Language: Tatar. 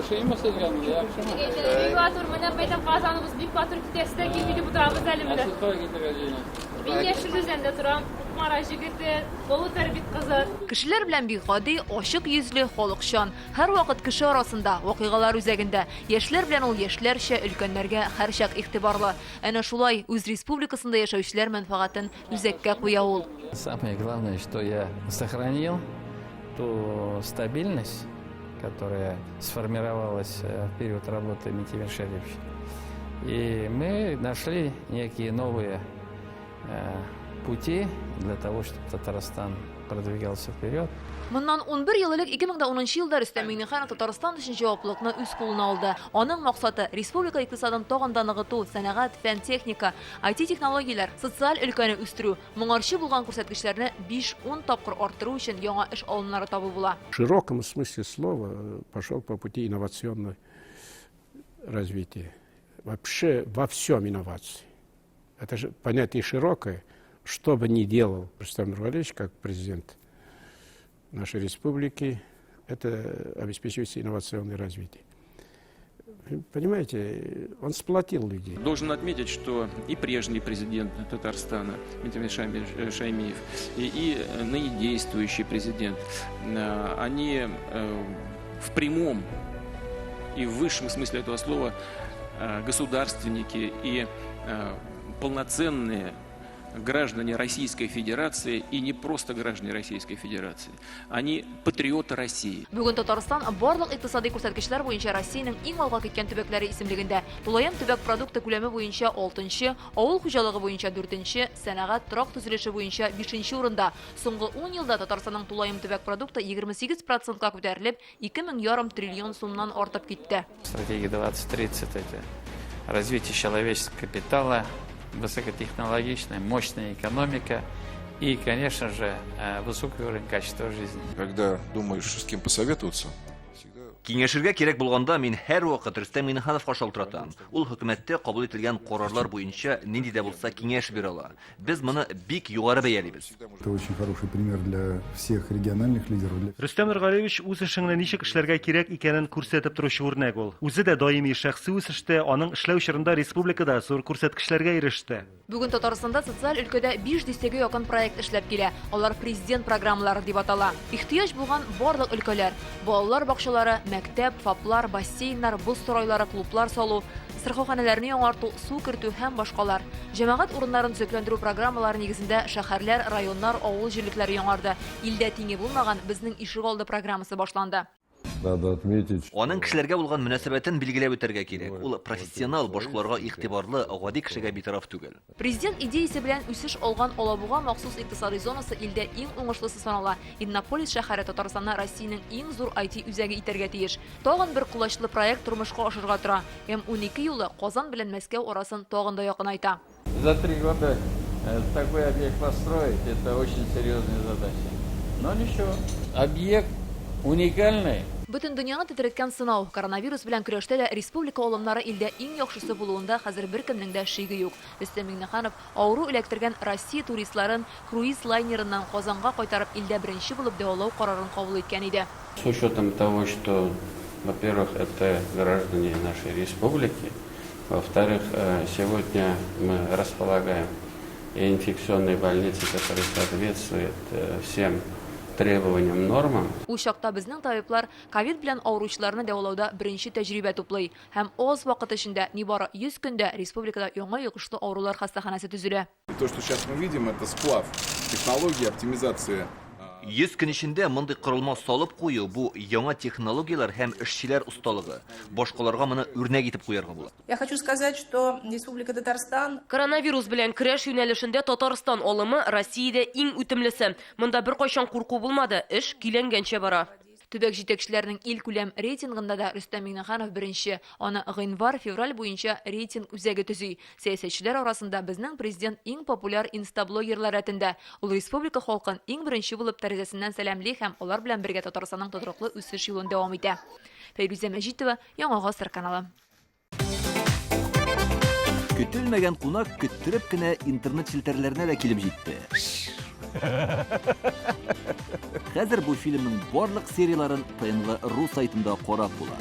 Ошыймы сезгә монда, яхшымы? Бик матур, менә мәйтәм Казаныбыз бик матур китәсе дә килми дип утырабыз әле Ә менә. сез кая китәргә җыенасыз? Мин Яшел Үзәндә торам, Кукмара җегете, Олы Тәрбит кызы. Кешеләр белән бик гади, ачык йөзле, халыкчан. Һәрвакыт кеше арасында, вакыйгалар үзәгендә. Яшьләр белән ул яшьләрчә, өлкәннәргә һәрчак игътибарлы. Әнә шулай, үз республикасында яшәүчеләр мәнфәгатен үзәккә куя ул. Самое главное, что я сохранил ту стабильность, которая сформировалась э, в период работы Минтимера Шариповича. И мы нашли некие новые э, пути для того, чтобы Татарстан продвигался вперед. Моннан 11 ел элек 2010 елда Рөстәм Миңнеханов Татарстан өчен җаваплылыкны үз кулына алды. Аның максаты республика икътисадын тагын да ныгыту, сәнәгать, фән-техника, IT-технологияләр, социаль өлкәне үстерү, моңарчы булган күрсәткечләрне 5-10 тапкыр арттыру өчен яңа эш алымнары табу була. В широком смысле слова э, пошел по пути инновационного развития. Вообще во всем инновации. Это же понятие широкое. Что бы ни делал Рустам Нургалиевич, как президент нашей республики, это обеспечивается инновационное развитие. Понимаете, он сплотил людей. Должен отметить, что и прежний президент Татарстана Минтимер Шаймиев, и ныне действующий президент, они в прямом и в высшем смысле этого слова государственники и полноценные граждане Российской Федерации, и не просто граждане Российской Федерации. Они патриоты России. Бүген Татарстан барлык икътисади күрсәткечләр буенча Россиянең иң алга киткән төбәкләре исемлегендә. Тулаем төбәк продукты күләме буенча 6нчы, авыл хуҗалыгы буенча 4нче, сәнәгать, торак төзелеше буенча 5нче урында. Соңгы ун елда Татарстанның тулаем төбәк продукты 28 процентка күтәрелеп, 2 мең ярым триллион сумнан артып китте. Стратегия 2030 это развитие человеческого капитала, высокотехнологичная, мощная экономика и, конечно же, высокий уровень качества жизни. Когда думаешь, с кем посоветоваться, всегда Киңәшергә кирәк булганда мин һәрвакыт Рөстәм Миңнехановка шалтыратам. Ул хөкүмәттә кабул ителгән карарлар буенча нинди дә булса киңәш бирә ала. Без моны бик югары бәялибез. Это очень хороший пример для всех региональных лидеров. Для... Рөстәм Нургалиевич үз эшеңне ничек эшләргә кирәк икәнен күрсәтеп торучы үрнәк ул. Үзе дә даими шәхси үсештә, аның эшләү чорында республикада зур күрсәткечләргә иреште. Бүген Татарстанда социаль өлкәдә биш дистәгә якын проект эшләп килә. Алар президент программалары дип атала. Ихтыяҗ булган барлык өлкәләр, балалар бакчалары, мәктәп, ФАПлар, бассейннар, боз сарайлары, клублар салу, сырхауханәләрне яңарту, су кертү һәм башкалар. Җәмәгать урыннарын төзекләндерү программалары нигезендә шәһәрләр, районнар, авыл җирлекләре яңарды. Илдә тиңе булмаган Безнең ишегалды программасы башланды. Надо отметить, Аның кешеләргә булган мөнәсәбәтен билгеләп үтәргә кирәк. Ул профессионал, башкаларга игътибарлы, гади кешегә битараф түгел. Президент идеясе белән үсеш алган Алабуга махсус икътисадый зонасы илдә иң уңышлысы санала. Иннополис шәһәре Татарстанны Россиянең иң зур IT-үзәге итәргә тиеш. Тагын бер колачлы проект тормышка ашырга тора. М-12 юлы Казан белән Мәскәү арасын тагын да якынайта. За 3 года такой объект построить – это очень серьезная задача. Но ничего, объект уникальный. Бөтен дөньяны тетрәткән сынау, коронавирус белән көрәштә дә республика алымнары илдә иң яхшысы булуында хәзер беркемнең дә шиге юк. Рөстәм Миңнеханов авыру эләктергән Россия туристларын круиз лайнерыннан Казанга кайтарып илдә беренче булып дәвалау карарын кабул иткән иде. С учетом того, что, во-первых, это граждане нашей республики, во-вторых, сегодня мы располагаем инфекционной больницей, которая соответствует всем требованиям, нормам. Ул чакта безнең табиблар ковид белән авыручыларны дәвалауда беренче тәҗрибә туплый һәм аз вакыт эчендә, нибары 100 көндә республикада яңа йогышлы авырулар хастаханәсе төзелә. И то, что сейчас мы видим, это сплав технологии, оптимизация. 100 көн эчендә мондый корылма салып кую бу яңа технологияләр һәм эшчеләр осталыгы. Башкаларга моны үрнәк итеп куярга була. Я хочу сказать, что Республика Татарстан Коронавирус белән көрәш юнәлешендә Татарстан алымы Россиядә иң үтемлесе. Монда беркайчан курку булмады, эш көйләнгәнчә бара. Төбәк җитәкчеләренең илкүләм рейтингында да Рөстәм Миңнеханов беренче. Аны гыйнвар-февраль буенча рейтинг үзәге төзи. Сәясәтчеләр арасында безнең президент иң популяр инстаблогерлар рәтендә. Ул республика халкын иң беренче булып тәрәзәсеннән сәламли һәм алар белән бергә Татарстанның тотрыклы үсеш юлын дәвам итә. Фәйрүзә Мәҗитова, Яңа Гасыр каналы. Көтелмәгән кунак көттереп кенә интернет челтәрләренә дә килеп җитте. Хәзер бу фильмның барлык серияләрен ТНВ.ру сайтында карап була.